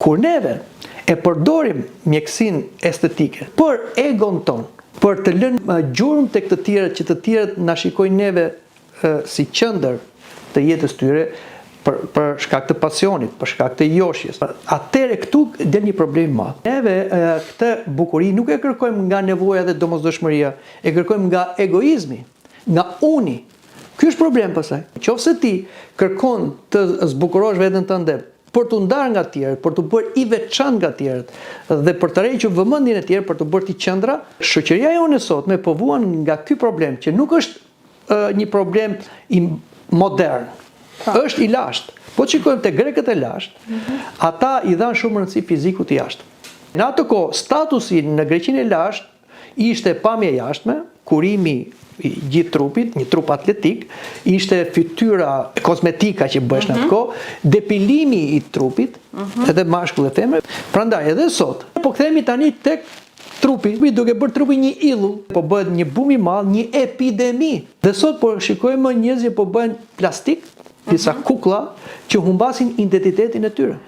Kur neve e përdorim mjekësinë estetike për egon tonë, për të lënë gjurmë tek të tjerët që të tjerët na shikojnë neve si qendër të jetës tyre, për për shkak të pasionit, për shkak të joshjes. Atëherë këtu del një problem i madh. Neve këtë bukuri nuk e kërkojmë nga nevoja dhe domosdoshmëria, e kërkojmë nga egoizmi, nga uni. Ky është problem pastaj. Qofse ti kërkon të zbukurosh veten tënde për t'u ndarë nga të tjerët, për t'u bërë i veçantë nga të tjerët dhe për të tërhequr vëmendjen e tjerë, për t'u bërë ti qendra, shoqëria jonë e sotme po vuan nga ky problem që nuk është një problem i modern. Është i lashtë. Po të shikojmë te grekët e lashtë, ata i dhanë shumë rëndësi fizikut të jashtëm. Në atë kohë, statusi në Greqinë e lashtë ishte pamja e jashtme, kurimi i gjithë trupit, një trup atletik, ishte fytyra, kozmetika që bëhesh në atë kohë, depilimi i trupit, edhe mashkull e femër. Prandaj edhe sot, po kthehemi tani tek trupi, duke bërë trupi një idhull, po bëhet një bum i madh, një epidemi. Dhe sot po shikojmë njerëz që po bëhen plastik, disa kuklla që humbasin identitetin e tyre.